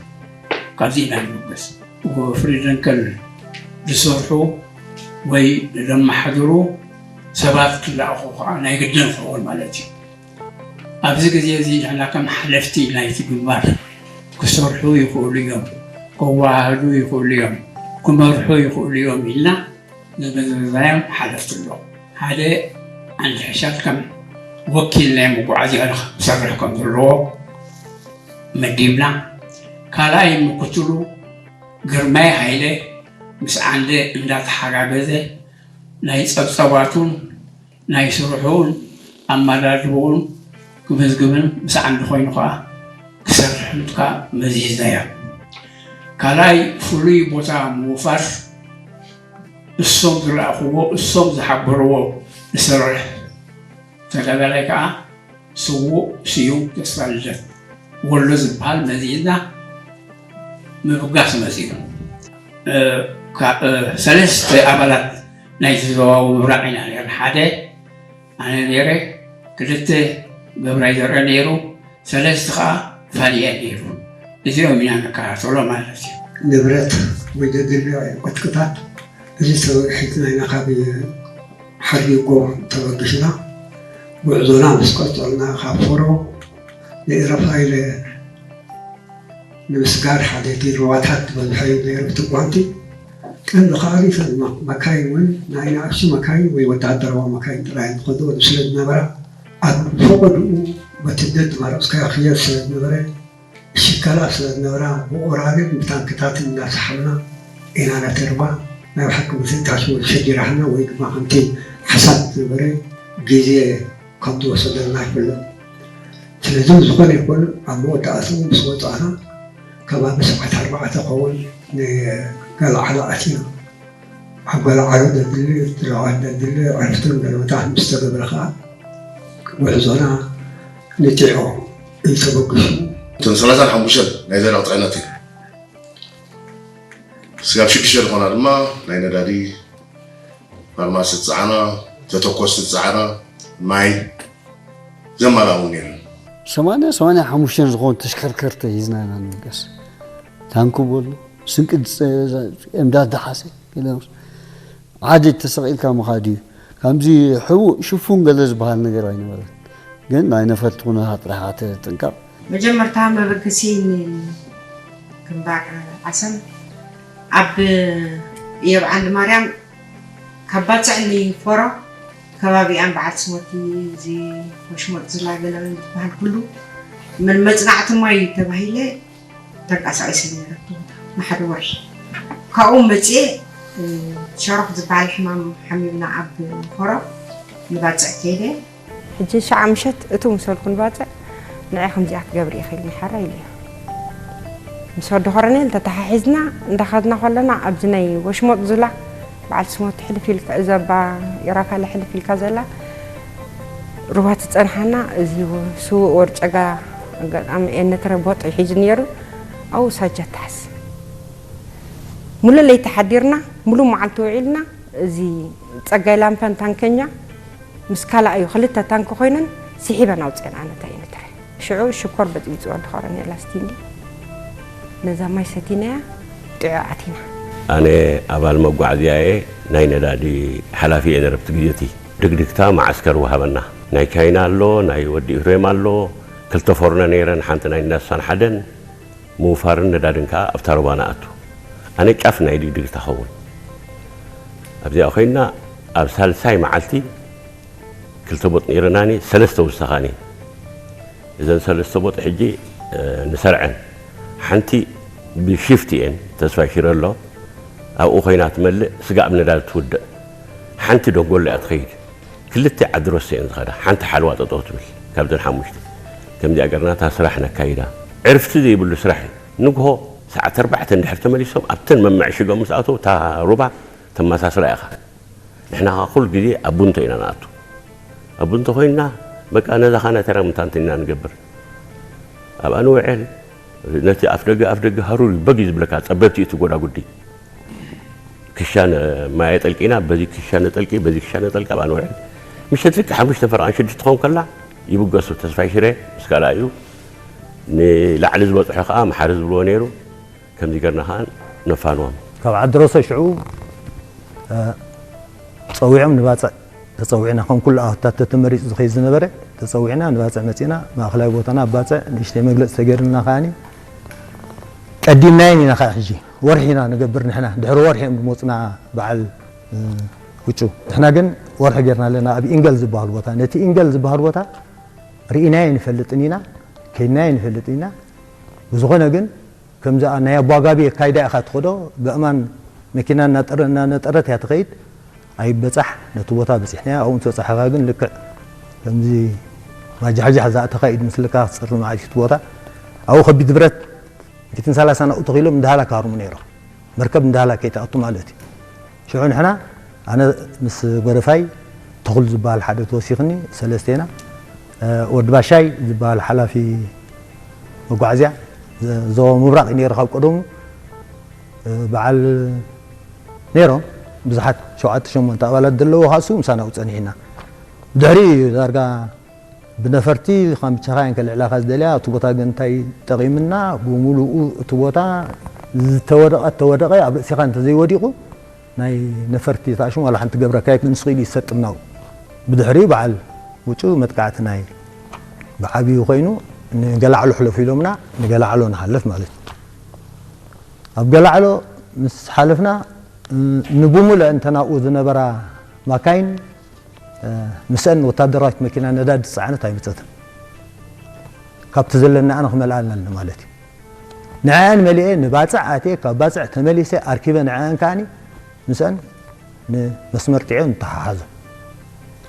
ካብዚ ኢና ንብገስ። ወፍሪ ደንከል ዝሰርሑ ወይ ዘመሓድሩ ሰባት ክለኣኹ ከዓ ናይ ግድን ክኸውን ማለት እዩ። ኣብዚ ግዜ እዚ ንሕና ከም ሓለፍቲ ናይቲ ግንባር ክሰርሑ ይኽእሉ እዮም፣ ከወሃህዱ ይኽእሉ እዮም፣ ክመርሑ ይኽእሉ እዮም ኢልና ዝመዘዝናዮም ሓለፍቲ ኣለዉ። ሓደ ዓንዲ ሕሻል ከም ወኪል ናይ መጓዓዝያ ክሰርሕ ከም ዘለዎ መዲብና፣ ካልኣይ ምክትሉ ግርማይ ሃይለ ምስ ዓንደ እንዳተሓጋገዘ ናይ ጸብጸባቱን ናይ ስርሑን ኣመዳድብኡን ክምዝግብን ምስ ዓንዲ ኮይኑ ከኣ ክሰርሕን ከኣ መዚዝናዮ። ካልኣይ ፍሉይ ቦታ ምውፋር እሶም ዝለኣኽዎ እሶም ዝሓበርዎ ንሰርሕ ተጋዳላይ ከኣ ስዉእ ስዩም ተስፋልደት ወሎ ዝበሃል መዚዝና ምብጋስ መጺኡ። ሰለስተ ኣባላት ናይቲ ዞባዊ ምብራቕ ኢና ነርና። ሓደ ኣነ ነይረ፣ ክልተ ገብራይ ዘርአ ነይሩ፣ ሰለስተ ኸዓ ፋኒኤል ነይሩ። እዚኦም ኢና ንከታተሎ ማለት እዩ። ንብረት ወይ ዘድልዮ ዕጥቅታት እዚ ተወግሒትና ኢና ካብ ሓዲጎ ተበጊስና ጉዕዞና ምስ ቀጸልና ካብ ፎሮ ንኤረፋይለ ንምስጋር ሓደ ዲርባታት ዝበዝሐ እዩ ነይሩ እቲ ጓንቲ። ቀንዲ ከኣ እተን መካይን እውን ናይ ንኣሽቱ መካይን ወይ ወተሃደራዊ መካይን ጥራይ እየን ዝኸድኦ ስለ ዝነበራ ኣብ ፈቐድኡ በቲ ደድ ማረፅካዮ ክየድ ስለ ዝነበረ ሽከላ ስለ ዝነብራ ብኦራልን ብታንክታትን እናሰሓብና ኢና ነቲ ሩባ ናይ ብሓቂ ብትንታሽ ወይ ሸጊራሕና ወይ ድማ ከምቲ ሓሳብ ዝነበረ ግዜ ከም ዝወሰደልና ይፍለጥ። ስለዚ ዝኾነ ይኹን ኣብ መወዳእትኡ ምስ ወፃእና ከባቢ ሰዓት ኣርባዕተ ክኸውን ንገለዓሎ ኣቲና። ኣብ ገለዓሎ ዘድሊ ትለዋት ዘድሊ ዕረፍትን ገለመታት ምስ ተገብረ ከዓ ጉዕዞና ንጢዖ እዩ ተበግሱ። እተን ሰላሳን ሓሙሽተን ናይ ዘደቕ ፅዕነት እዩ። ስጋብ ሽዱሽተ ዝኾና ድማ ናይ ነዳዲ ፋርማሲ ዝፀዓና፣ ተተኮስቲ ዝፀዓና፣ ማይ ዘማላኡ ነይሩ። ሰማንያ ሰማንያ ሓሙሽተ ዝኾኑ ተሽከርከርቲ ሒዝና ኢና ንንቀስ። ታንኩ በሉ ስንቂ እምዳድ ደሓሰ ዓዲ ተሰቒልካ ምኻድ እዩ። ከምዚ ሕቡእ ሽፉን ገለ ዝበሃል ነገር ኣይነበረን። ግን ናይ ነፈርቲ ኩነታት ጥራሕ ጥንቃቕ። መጀመርታ መበገሲ ንግንባር ዓሰብ ኣብ የብ ዓንዲ ማርያም ካብ ባጽዕ ንፎሮ ከባቢኣን በዓል ስሞቲ እዚ ወሽመጥ ዝላገለበን ዝበሃል ኩሉ መን መጽናዕቲ ማይ ተባሂለ ተንቀሳቒሰ ነይረ እቲ ቦታ ንሓደ ወርሒ። ካብኡ መፅየ ሸሮኽ ዝበሃል ሕማም ሓሚምና ኣብ ፎሮ ንባፅዕ ከይደ። ሕጂ ሸዓ ምሸት እቱ ምስ በልኩ ንባፅዕ፣ ንዐ ከምዚኣ ክትገብሪ ኢኺ ኢልኒ ሓራ ኢለዮ። ምስ ወዲ ኮረኔል ተተሓሒዝና እንዳኸድና ከለና ኣብዚ ናይ ወሽሞጥ ዙላ በዓል ስሞት ሕልፍ ኢልካ፣ እዛ ባ ኢራፋለ ሕልፍ ኢልካ ዘላ ሩባ ትጸንሓና። እዚ ስዉእ ወርጨጋ ኣጋጣሚ ኤነትረ ቦጥ ሒዙ ነይሩ። ኣብኡ ሳጃ ተሓዝ። ሙሉ ለይቲ ሓዲርና፣ ሙሉ መዓልቲ ውዒልና። እዚ ጸጋይ ላምፐን ታንከኛ ምስ ካልኣዩ ክልተ ታንኪ ኮይነን ስሒበን ኣውፅአን ኣነ እንታይ ነትረ። ሽዑ ሽኮር በጥቢፅዎ ድኸረን የላስቲንዲ ነዛ ማይ ሰቲናያ ጥዑ ኣቲና። ኣነ ኣባል መጓዓዝያ እየ፣ ናይ ነዳዲ ሓላፊ እየ ነረብቲ ግዜ እቲ። ድግድግታ መዓስከር ወሃበና። ናይ ቻይና ኣሎ፣ ናይ ወዲ ኢፍሬም ኣሎ። ክልተ ፎርነ ነይረን፣ ሓንቲ ናይ እንዳሳን ሓደን። ምውፋርን ነዳድን ከኣ ኣብታ ሩባ ንኣቱ። ኣነ ጫፍ ናይ ድግድግታ ኸውን ኣብዚኣ ኮይንና ኣብ ሳልሳይ መዓልቲ ክልተ ቦጥ ነይረናኒ፣ ሰለስተ ውሳኻኒ። እዘን ሰለስተ ቦጥ ሕጂ፣ እ፣ ንሰርዐን። ሓንቲ ብሺፍት እየን፣ ተስፋይ ሽረ ኣሎ፣ ኣብኡ ኮይና ትመልእ፣ ስጋዕ ብነዳዲ ትውድእ። ሓንቲ ደንጎሎ እያ ትኸይድ። ክልተ ዓዲ ሮሰ እየን ዝኸዳ፣ ሓንቲ ሓልዋ ጠጠው ትብል። ካብዘን ሓሙሽተ ከምዚኣ ገርና እታ ስራሕ ነካይዳ። ዕርፍቲ ዘይብሉ ስራሕ እዩ። ንግሆ ሰዓት ኣርባዕተ እንድሕር ተመሊሶም ኣብተን መመዕሽጎም ምስ ኣተው እታ ሩባ ተመሳስላ ኢኻ። ንሕና ኸዓ ኩሉ ግዜ ኣብ ቡንቶ ኢና ንኣቱ። ኣብ ቡንቶ ኮይንና በቃ ነዛ ኻናተራ ምታንትን ኢና ንገብር። ኣብኣ ንውዕል። ነቲ ኣፍ ደገ፣ ኣፍ ደገ ሃሩር እዩ፣ በግ እዩ ዝብለካ፣ ጸበብቲ እዩ እቲ ጎዳጉዲ። ክሻ ነ-፣ ማይ ጠልቂና፣ በዚ ክሻ ነጠልቂ፣ በዚ ክሻ ነጠልቂ፣ ኣብኣ ንውዕል። ምሸት ልክዕ ሓሙሽተ ፈረቓን ሽዱሽተ ትኸውን ከላ ይብገሱ። ተስፋይ ሽረ ምስ ካልኣዩ ንላዕሊ ዝበጽሖ ከኣ መሓሪ ዝብልዎ ነይሩ። ከምዚ ገርና ከኣ ነፋንዎም። ካብ ዓዲ ሮሰ ሽዑ፣ እ፣ ጸዊዖም ንባጽዕ ተጸዊዕና፣ ከም ኩሉ ኣወታት ተመሪጹ ዝኸይድ ዝነበረ፣ ተጸዊዕና ንባጽዕ መጺእና። ማእከላይ ቦታና ኣብ ባጽዕ ንእሽተይ መግለጺ ተገይሩልና ከኣኒ ቀዲምናየን ኢና። ከኣ ሕጂ ወርሒ ኢና ንገብር ንሕና፣ ድሕሪ ወርሒ እዮም ዝመጹና በዓል፣ እ፣ ውጩ። ንሕና ግን ወርሒ ጌርና ኣለና ኣብ ኢንገል ዝበሃል ቦታ። ነቲ ኢንገል ዝበሃል ቦታ ርኢናዮ ንፈልጥን ኢና፣ ከይድናዮ ንፈልጥን ኢና። ብዝኾነ ግን ከምዚ ናይ ኣቦ ኣጋቢ ኣካይዳ ኢኻ ትኸዶ፣ ብኣእማን መኪና እናጠረ-፣ እናነጠረት እያ ትኸይድ። ኣይበጻሕ፣ ነቲ ቦታ በጺሕናዮ። ኣብኡ ምስ በጻሕካ ግን ልክዕ ከምዚ ማጃሕጃሕ ዝኣተኻ እዩ ዝመስለካ፣ ክጸልም ዓብይቲ ቦታ። ኣብኡ ከቢድ ብረት ሚእትን ሰላሳን ኣብኡ ተኺሎም እንዳሃላ ክሃርሙ ነይሮም። መርከብ እንዳሃላ ከይትኣቱ ማለት እዩ። ሽዑ ንሕና፣ ኣነ ምስ ጎደፋይ፣ ተኽሉ ዝበሃል ሓደ ተወሲኽኒ፣ ሰለስተ ኢና። እ፣ ወዲ ባሻይ ዝበሃል ሓላፊ መጓዓዝያ፣ ዞ-፣ ዞባ ምብራቕ እዩ ነይሩ ካብ ቀደሙ። እ፣ በዓል ነይሮም ብዙሓት፣ ሸውዓተ ሸሞንተ ኣባላት ዘለዎ፣ ካሱ ምሳና ኣብኡ ጸኒሕና። ድሕሪ ዳርጋ ብነፈርቲ ካምቻኻ እየን ከልዕላኻ ዝደልያ። እቲ ቦታ ግን እንታይ ጠቒምና፣ ብምሉኡ እቲ ቦታ ዝተወደቐ፣ ተወደቐ፣ ኣብ ርእሲኻ እንተዘይወዲቑ፣ ናይ ነፈርቲ ተኣሽሙ ዋላ ሓንቲ ገብረካ ኣይክእልን፣ ንሱ ክኢሉ ይሰጥም ናብኡ። ብድሕሪኡ በዓል ውጩ መጥቃዕቲ ናይ ብዓብዩ ኮይኑ፣ ንገላዕሎ ሕለፉ ኢሎምና፣ ንገላዕሎ ንሓልፍ ማለት እዩ። ኣብ ገላዕሎ ምስ ሓለፍና፣ እ፣ ንብሙልአን እተን ኣብኡ ዝነበራ ማካይን፣ እ፣ ምስአን ወታደራዊት መኪና ነዳዲ ዝጸዓነት ኣይመጸትን። ካብቲ ዘለናኣን ክመልኣልና ኣለና ማለት እዩ። ንዕኣን መሊኤ ንባጽዕ ኣትየ፣ ካብ ባጽዕ ተመሊሰ ኣርኪበ ንዕኣን ከኣኒ ምስአን ንመስመር ጥዕዮ ንተሓሓዞ።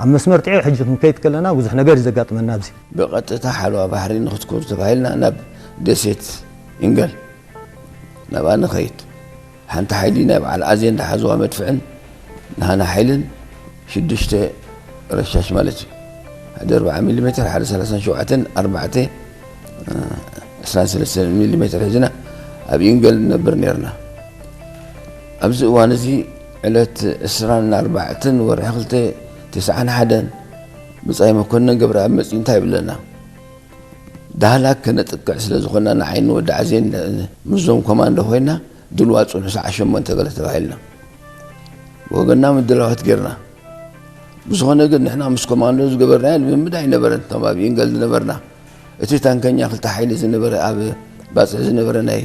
ኣብ መስመር ጥዕዮ ሕጂ ክንከይድ ከለና ብዙሕ ነገር እዩ ዘጋጥመና ኣብዚ። ብቐጥታ ሓለዋ ባሕሪ ንኽትኮኑ ተባሂልና ናብ ደሴት ኢንገል ናብኣ ንኸይድ። ሓንቲ ሓይሊ ናይ በዓል ኣዜን ዝሓዝዋ መድፍዕን ናህና ሓይልን ሽዱሽተ ረሻሽ ማለት እዩ። ሓደ ኣርብዓ ሚሊ ሜትር፣ ሓደ ሰላሳን ሸውዓተን፣ ኣርባዕተ፣ እ፣ ዕስራን ሰለስተን ሚሊ ሜትር ሒዝና ኣብ ኢንገል ንነብር ነርና። ኣብዚ እዋን እዚ ዕለት ዕስራን ኣርባዕተን ወርሒ ክልተ ተስዓን ሓደን ብጻይ መኮንን ገብረኣብ መጺኡ እንታይ ይብለና? ዳህላክ ከነጥቅዕ ስለ ዝኾንና ንዓይን ወዲ ዓዜን ምስዞም ኮማንዶ ኮይንና ድልዋ ጽንሑ ሰዓት ሸሞንተ ገለ ተባሂልና። ብወገንና ምድላዋት ጌርና። ብዝኾነ ግን ንሕና ምስ ኮማንዶ ዝገበርናዮ ልምምድ ኣይነበረን። እቶም ኣብ ኢንገል ዝነበርና፣ እቲ ታንከኛ ክልተ ሓይሊ ዝነበረ፣ ኣብ ባጽዕ ዝነበረ ናይ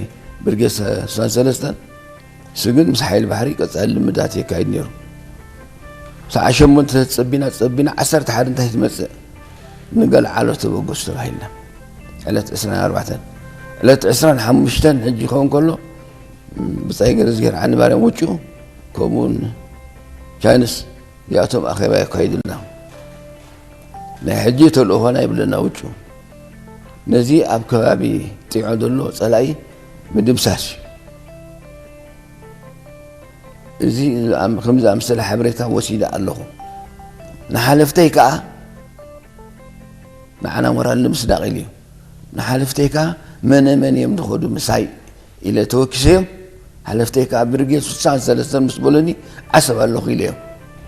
ብርጌድ ዕስራን ሰለስተን፣ እሱ ግን ምስ ሓይሊ ባሕሪ ቀጻሊ ልምዳት የካይድ ነይሩ። ሰዓት ሸሞንተ ተጸቢና፣ ጸቢና ዓሰርተ ሓደ እንታይ ትመጽእ፣ ንገለዓሎ ተበገሱ ተባሂልና። ዕለት ዕስራን ኣርባዕተን። ዕለት ዕስራን ሓሙሽተን ሕጂ ክኸውን ከሎ፣ ብጻይ ገረዝጊሄር ዓንባርያም ውጩ፣ ከምኡውን ቻይንስ እዚኣቶም ኣኼባ የካይዱልና። ናይ ሕጂ ተልእኾና ይብለና ውጩ፣ ነዚ ኣብ ከባቢ ጢዖ ዘሎ ጸላኢ ምድምሳስ እዩ። እዚ ኣም-፣ ከምዚ ኣምሰለ ሓበሬታ ወሲደ ኣለኹ። ንሓለፍተይ ከኣ ንዓና ሞራል ንምስዳቕ ኢሉ እዩ። ንሓለፍተይ ከኣ መነ መን እዮም ዝኸዱ ምሳይ ኢለ ተወኪሰዮም። ሓለፍተይ ከኣ ብርጌድ ስሳን ሰለስተን ምስ በሉኒ ዓሰብ ኣለኹ ኢለዮም።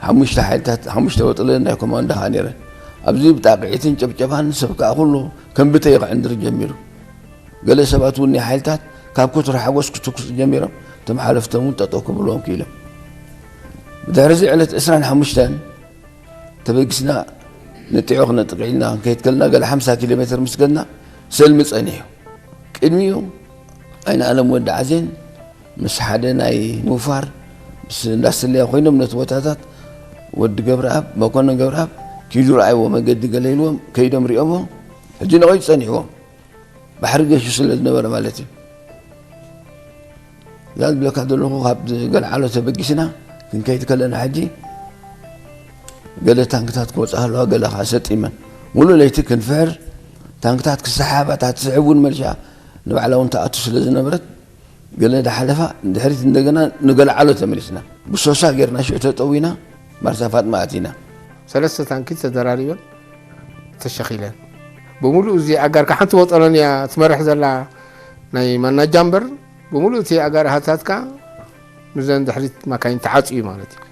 ሓሙሽተ ሓይልታት፣ ሓሙሽተ ወጥለን ናይ ኮማንዶ ከኣ ነይረን። ኣብዚ ብጣቕዒትን ጨብጨባን ሰብ ከኣ ኩሉ ከም ብተይ ክዕንድር ጀሚሩ። ገለ ሰባት እውን ናይ ሓይልታት ካብ ክትሮ ሓጎስ ክትኩስ ጀሚሮም፣ እቶም ሓለፍቶም እውን ጠጠው ክብልዎም ክኢሎም። ብድሕሪ እዚ ዕለት ዕስራን ሓሙሽተን ተበጊስና ንጢዖ ክነጥቅዕ ኢልና ክንከይድ ከለና፣ ገለ ሓምሳ ኪሎ ሜትር ምስ ከድና ሰልሚ ጸኒሑ። ቅድሚኡ ኣይነ ኣለም ወዲ ዓዜን ምስ ሓደ ናይ ምውፋር ምስ እንዳስለያ ኮይኖም ነቲ ቦታታት ወዲ ገብረኣብ፣ መኮንን ገብረኣብ ኪዱ ረኣይዎ መገዲ ገለ ኢልዎም ከይዶም ሪኦሞ ሕጂ ነቐዩ ጸኒሕዎም። ባሕሪ ገሹ ስለ ዝነበረ ማለት እዩ። እዛ ዝብለካ ዘለኹ ካብ ገልዓሎ ተበጊስና ክንከይድ ከለና ሕጂ ገለ ታንክታት ክወጻ ኣለዋ፣ ገለ ከዓ ሰጢመን። ሙሉእ ለይቲ ክንፍሕር፣ ታንክታት ክሰሓባ፣ እታ ትስሕብ እውን መልሻ ንባዕላ እውን ትኣቱ ስለ ዝነበረት፣ ገለ ዳሓለፋ ንድሕሪት እንደገና ንገልዓሎ ተመሊስና። ብሶሳ ጌርና ሽዑ ተጠዊና ማርሳ ፋጥማ ኣቲና። ሰለስተ ታንኪ ተደራሪበን ተሸኺለን። ብምሉእ እዚ ኣጋርካ ሓንቲ ወጠሎን እያ ትመርሕ ዘላ ናይ ማናጃ እምበር፣ ብምሉእ እቲ ኣጋር ሃታትካ ምስዘን ድሕሪት ማካይን ተዓጽዩ ማለት እዩ።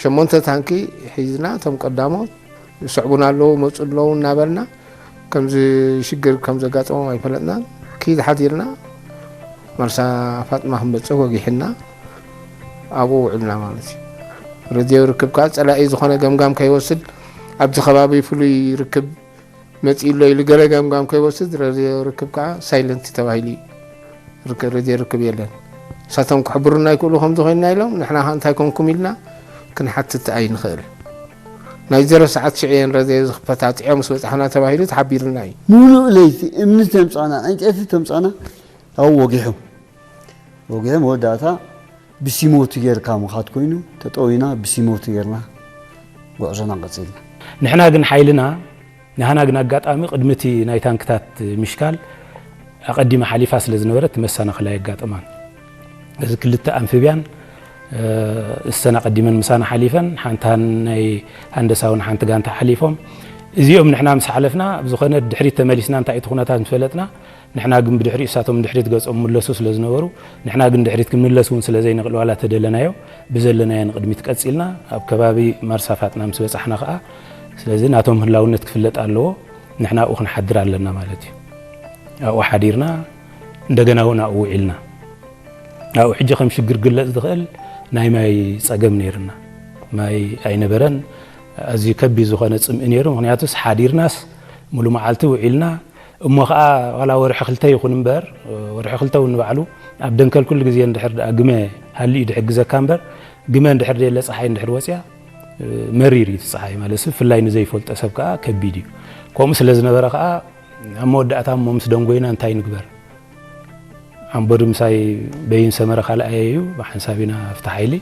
ሸሞንተ ታንኪ ሒዝና፣ እቶም ቀዳሞት ይስዕቡና ኣለዉ፣ መጹ ኣለዉ እናበልና፣ ከምዚ ሽግር ከም ዘጋጠሞም ኣይፈለጥናን። ኪድ ሓዲርና፣ ማርሳ ፋጥማ ክንበጽሕ ወጊሕና፣ ኣብኡ ውዕልና ማለት እዩ። ረድዮ ርክብ ከኣ ጸላኢ ዝኾነ ገምጋም ከይወስድ፣ ኣብዚ ከባቢ ፍሉይ ርክብ መጺኡ ኣሎ ኢሉ ገለ ገምጋም ከይወስድ፣ ረድዮ ርክብ ከኣ ሳይለንት ተባሂሉ እዩ። ርክ-፣ ረድዮ ርክብ የለን። ንሳቶም ክሕብሩና ይክእሉ ከምዚ ኮይንና ኢሎም፣ ንሕና ከኣ እንታይ ኮንኩም ኢልና ክንሓትት ኣይንኽእል። ናይ ዜሮ ሰዓት ሽዑ እየን ረድዮ ዝኽፈታ፣ ጥዕዮ ምስ በጻሕና ተባሂሉ ተሓቢሩና እዩ። ሙሉእ ለይቲ እምኒ ተምጻና፣ ዕንጨይቲ ተምጻና፣ ኣብኡ ወጊሖም። ወጊሖም መወዳእታ ብሲሞቲ ጌርካ ምኻድ ኮይኑ፣ ተጠዊና ብሲሞቲ ጌርና ጉዕዞና ቀጺልና። ንሕና ግን ሓይልና፣ ንሕና ግን ኣጋጣሚ ቅድሚ እቲ ናይ ታንክታት ምሽካል ኣቐዲማ ሓሊፋ ስለ ዝነበረት፣ እቲ መሰናኽል ኣየጋጠማን። እዚ ክልተ ኣምፊብያን፣ እ፣ እሰን ኣቐዲመን ምሳና ሓሊፈን፣ ሓንቲ ናይ ሃንደሳውን ሓንቲ ጋንታ ሓሊፎም። እዚኦም ንሕና ምስ ሓለፍና፣ ኣብ ዝኾነ ድሕሪት ተመሊስና እንታይ እቲ ኩነታት ምስ ፈለጥና፣ ንሕና ግን ብድሕሪኡ እሳቶም ንድሕሪት ገጾም ምለሱ ስለ ዝነበሩ፣ ንሕና ግን ድሕሪት ክንምለስ እውን ስለ ዘይንኽእል፣ ዋላ ተደለናዮ፣ ብዘለናዮ ንቕድሚት ቀጺልና፣ ኣብ ከባቢ ማርሳ ፋጥና ምስ በጻሕና ኸኣ፣ ስለዚ ናቶም ህላውነት ክፍለጥ ኣለዎ፣ ንሕና ኣብኡ ክንሓድር ኣለና ማለት እዩ። ኣብኡ ሓዲርና፣ እንደገና እውን ኣብኡ ውዒልና። ኣብኡ ሕጂ ከም ሽግር ክግለጽ ዝኽእል ናይ ማይ ጸገም ነይርና። ማይ ኣይነበረን። ኣዝዩ ከቢድ ዝኾነ ጽምኢ ነይሩ። ምኽንያቱስ ሓዲርናስ ሙሉ መዓልቲ ውዒልና፣ እሞ ኸኣ ዋላ ወርሒ ክልተ ይኹን እምበር፣ ወርሒ ክልተ እውን ንባዕሉ ኣብ ደንከል ኩሉ ግዜ እንድሕር ደኣ ግመ ሃልዩ ድሕግዘካ እምበር፣ ግመ እንድሕር ደየለ ጸሓይ እንድሕር ወጽያ፣ መሪር እዩ እቲ ጸሓይ ማለት፣ ብፍላይ ንዘይፈልጦ ሰብ ከኣ ከቢድ እዩ። ከምኡ ስለ ዝነበረ ከኣ ኣብ መወዳእታ እሞ ምስ ደንጎይና እንታይ ንግበር? ኣምቦዲ ምሳይ በይን ሰመረ ካልኣየ እዩ፣ ብሓንሳብ ኢና ኣብቲ ሓይሊ።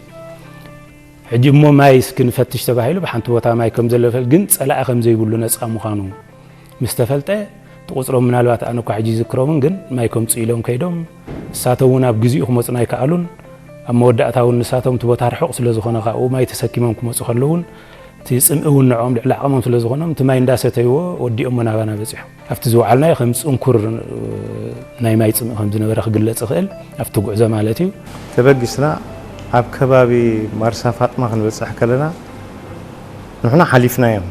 ሕጂ እሞ ማይ እስኪ ንፈትሽ ተባሂሉ፣ ብሓንቲ ቦታ ማይ ከም ዘሎ ይፈል-፣ ግን ጸላኢ ከም ዘይብሉ ነጻ ምዃኑ ምስ ተፈልጠ፣ እቲ ቁጽሮም ምናልባት ኣነ እኳ ሕጂ ይዝክሮምን፣ ግን ማይ ከምጽኡ ኢሎም ከይዶም፣ ንሳቶም እውን ኣብ ግዜኡ ክመጹና ኣይከኣሉን። ኣብ መወዳእታ እውን ንሳቶም እቲ ቦታ ርሑቕ ስለ ዝኾነ፣ ካብኡ ማይ ተሰኪሞም ክመጹ ከለዉ እውን፣ እቲ ጽምኢ እውን ንዕኦም ልዕሊ ዓቕሞም ስለ ዝኾኖም፣ እቲ ማይ እንዳሰተይዎ ወዲኦሞ ናባና በጺሖም። ኣብቲ ዝወዓልናዮ ከም ጽንኩር፣ እ፣ ናይ ማይ ጽምኢ ከም ዝነበረ ክግለጽ ይኽእል፣ ኣብቲ ጉዕዞ ማለት እዩ። ተበጊስና ኣብ ከባቢ ማርሳ ፋጥማ ክንበጽሕ ከለና፣ ንሕና ሓሊፍናዮም።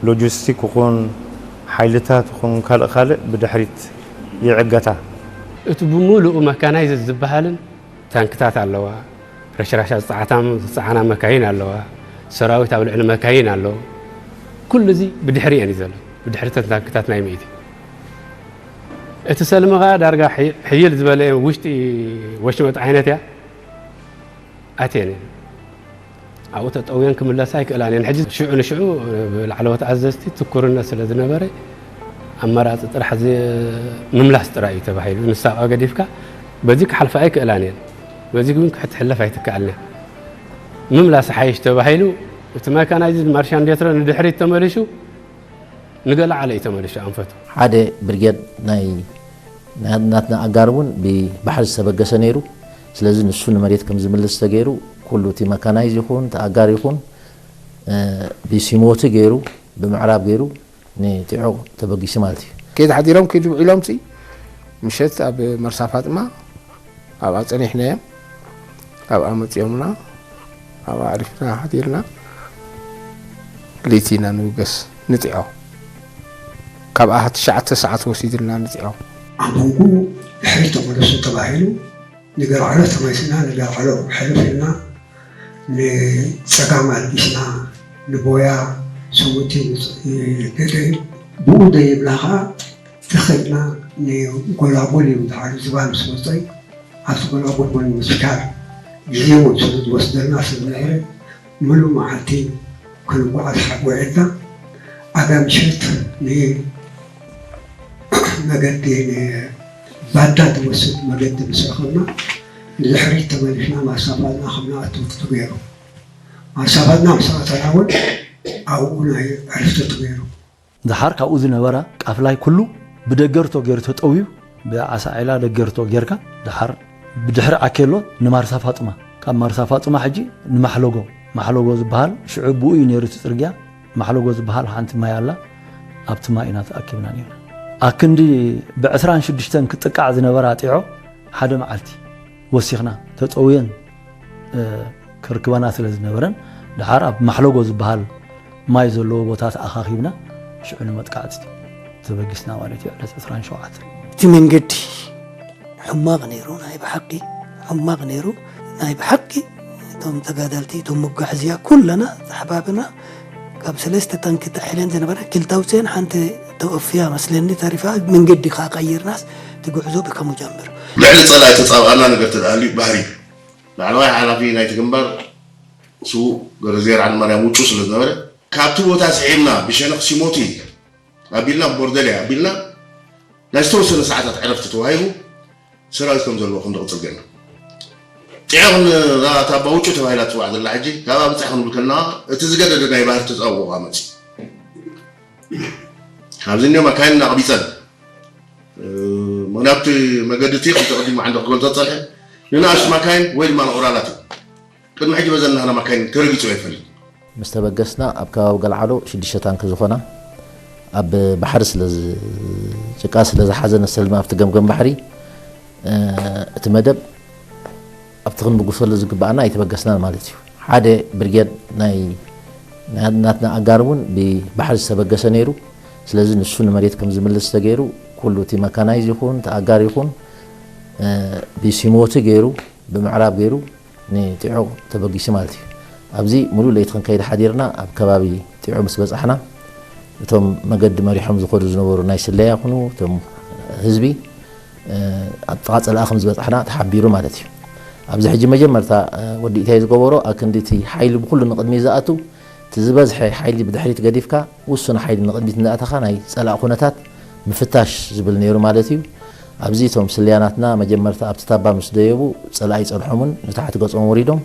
ሎጂስቲክ ይኹን፣ ሓይልታት ይኹን፣ ካልእ ካልእ ብድሕሪት ይዕገታ። እቲ ብምሉኡ መካናይዝድ ዝበሃልን ታንክታት ኣለዋ፣ ረሽራሻት ዝጸዓታ፣ ዝጸዓና መካይን ኣለዋ፣ ሰራዊት ኣብ ልዕሊ መካይን ኣሎ። ኩሉ እዚ ብድሕሪኤን እዩ ዘሎ፣ ብድሕሪ እተን ታንክታት ናይ ምእቲ። እቲ ሰልሚ ኸኣ ዳርጋ ሕይ-፣ ሕይል ዝበለ ውሽጢ ወሽመጥ ዓይነት እያ ኣትየን እየን። ኣብኡ ተጠውየን ክምለሳ ኣይክእላን እየን። ሕጂ ሽዑ ንሽዑ ብላዕለዎት ኣዘዝቲ ትኩርነት ስለ ዝነበረ፣ ኣማራጺ ጥራሕ ዝ-፣ ምምላስ ጥራይ እዩ ተባሂሉ። ንሳ ኣብኣ ገዲፍካ በዚ ክሓልፋ ኣይክእላን እየን። በዚ ግን ክትሕለፍ ኣይትከኣልን እያ። ምምላስ ሓይሽ ተባሂሉ፣ እቲ መካናይዝድ ማርሻን ዴትረ ንድሕሪት ተመሊሱ ንገለዓለ እዩ ተመሊሱ ኣንፈቱ። ሓደ ብርጌድ ናይ ናትና ኣጋር እውን ብባሕሪ ዝተበገሰ ነይሩ። ስለዚ ንሱ ንመሬት ከም ዝምልስ ተገይሩ ኩሉ እቲ መካናይዝ ይኹን እቲ ኣጋር ይኹን ብሲሞቲ ገይሩ ብምዕራብ ገይሩ ንጢዖ ተበጊሱ ማለት እዩ። ከይድ ሓዲሮም ከይድ ውዒሎም ሲ ምሸት ኣብ መርሳ ፋጥማ ኣብኣ ጸኒሕናዮም። ኣብኣ መጺኦምና ኣብኣ ኣዕሪፍና ሓዲርና ለይቲ ኢና ንብገስ ንጢዖ። ካብኣ ትሽዓተ ሰዓት ወሲድልና ንጢዖ። ኣብ መንጎ ድሕሪት ተመለሱ ተባሂሉ ንገርዓሎ ተመሊስና ንገርዓሎ ሕልፍ ኢልና ንጸጋም ኣልጊስና ንቦያ ሰሙቲ ገደ ብኡ ደይብላ ከዓ ተኸድና ንጎላጎል እዩ ዝዓሉ ዝባን ምስ መፀ ኣብቲ ጎላጎል ጎን ምስካር ግዜ እውን ስለ ዝወስደልና ስለ ዝነበረ ምሉእ መዓልቲ ክንጓዓዝ ሓጎዒልና ኣጋ ምሸት ንመገዲ ንባዳ ዝወስድ መገዲ ምስ ረኸብና ንድሕሪት ተመሊስና ማሳፋልና ከም ንኣቱ ተገይሩ። ማሳፋልና ምስ ኣተና እውን ኣብኡ ናይ ዕርፍቲ ተገይሩ። ደሓር ካብኡ ዝነበራ ቃፍላይ ኩሉ ብደገርቶ ገይሩ ተጠውዩ ብዓሳ ዒላ ደገርቶ ጌርካ ደሓር ብድሕሪ ዓኬሎ ንማርሳ ፋጡማ ካብ ማርሳ ፋጡማ ሕጂ ንማሕለጎ ማሕለጎ ዝበሃል ሽዑ ብኡ እዩ ነይሩ እቲ ፅርግያ ማሕለጎ ዝበሃል ሓንቲ ማይ ኣላ ኣብቲ ማይ ኢና ተኣኪብና ነይርና ኣክንዲ ብዕስራን ሽዱሽተን ክጥቃዕ ዝነበራ ጢዖ ሓደ መዓልቲ ወሲኽና ተፀውየን ክርክበና ስለ ዝነበረን ደሓር ኣብ ማሕለጎ ዝበሃል ማይ ዘለዎ ቦታ ተኣኻኺብና ሽዑ ንመጥቃዕቲ ተበጊስና ማለት እዩ ዕለት ዕስራን ሸውዓተን እቲ መንገዲ ሕማቕ ነይሩ ናይ ብሓቂ ሕማቕ ነይሩ ናይ ብሓቂ እቶም ተጋዳልቲ እቶም መጓሕዝያ ኩለና ተሓባብና ካብ ሰለስተ ታንኪ ተሒለን ዝነበራ ክልተ ኣውፅአን ሓንቲ ተወፍያ መስለኒ ተሪፋ መንገዲ ከዓ ቀይርናስ እቲ ጉዕዞ ብከሙ ጀምር ልዕሊ ፀላኢ ተፃብኣና ነገር ተደኣልዩ ባህሪ ላዕለዋይ ሓላፊ ናይቲ ግንባር ስዉእ ገረዝሔር ዓንማርያም ውጩ ስለ ዝነበረ ካብቲ ቦታ ስዒብና ብሸነኽ ሲሞቲ ኣቢልና ብቦርደልያ ኣቢልና ናይ ዝተወሰነ ሰዓታት ዕረፍቲ ተዋሂቡ ሰራዊት ከም ዘለዎ ከም ዝቕፅል ገና ጢዖ እታ ኣባ ውጩ ተባሂላ ትፅዋዕ ዘላ ሕጂ ካብ ኣብፃ ክንብል ከለና እቲ ዝገደደ ናይ ባህር ተፃውኦ መፂ ካብዚ እኒኦም ኣካይን እናቕቢፀን ምክንያቱ መገዲ እቲ ከምቲ ቅድሚ ዓንዲ ክገልፆ ዝፀንሐ ንንኣሽቱ ማካይን ወይ ድማ ንኦራላት እዩ ቅድሚ ሕጂ በዘን ናህና ማካይን ተረጊፁ ኣይፈልጥ ምስ ተበገስና ኣብ ከባቢ ገልዓሎ ሽዱሽተ ታንክ ዝኾና ኣብ ባሕሪ ስለ ጭቃ ስለ ዝሓዘ ነሰልማ ኣብቲ ገምገም ባሕሪ እቲ መደብ ኣብቲ ክንብግሰሉ ዝግባኣና ኣይተበገስናን ማለት እዩ ሓደ ብርጌድ ናይ ናትና ኣጋር እውን ብባሕሪ ዝተበገሰ ነይሩ ስለዚ ንሱ ንመሬት ከም ዝምልስ ተገይሩ ኩሉ እቲ መካናይዝ ይኹን እቲ ኣጋር ይኹን ብሲሞቲ ገይሩ ብምዕራብ ገይሩ ንጢዖ ተበጊሱ ማለት እዩ። ኣብዚ ሙሉእ ለይቲ ክንከይድ ሓዲርና ኣብ ከባቢ ጢዖ ምስ በጻሕና እቶም መገዲ መሪሖም ዝኸዱ ዝነበሩ ናይ ስለያ ይኹኑ እቶም ህዝቢ ኣብ ጥቓ ጸላኢ ከም ዝበጻሕና ተሓቢሩ ማለት እዩ። ኣብዚ ሕጂ መጀመርታ ወዲ ኢታይ ዝገበሮ ኣብ ክንዲ እቲ ሓይሊ ብኹሉ ንቕድሚት ዝኣቱ እቲ ዝበዝሐ ሓይሊ ብድሕሪት ገዲፍካ ውሱን ሓይሊ ንቕድሚት እንዳእተኻ ናይ ጸላኢ ኩነታት ምፍታሽ ዝብል ነይሩ ማለት እዩ። ኣብዚ እቶም ስለያናትና መጀመርታ ኣብቲ ታባ ምስ ደየቡ ጸላኢ ጸንሖምን ንታሕቲ ገጾም ወሪዶም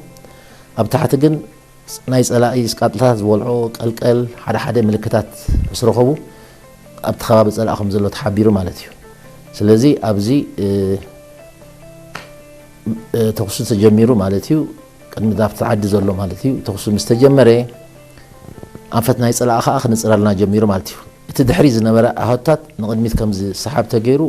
ኣብ ታሕቲ ግን ናይ ጸላኢ ስቃጥልታት ዝበልዖ ቀልቀል ሓደ ሓደ ምልክታት ምስ ረኸቡ ኣብቲ ከባቢ ጸላኢ ከም ዘሎ ተሓቢሩ ማለት እዩ። ስለዚ ኣብዚ ተኹሲ ተጀሚሩ ማለት እዩ። ቅድሚ ናብቲ ዓዲ ዘሎ ማለት እዩ ተኹሲ ምስ ተጀመረ ኣንፈት ናይ ጸላኢ ከኣ ክንጽረልና ጀሚሩ ማለት እዩ። እቲ ድሕሪ ዝነበረ ኣሃዱታት ንቕድሚት ከም ዝሰሓብ ተገይሩ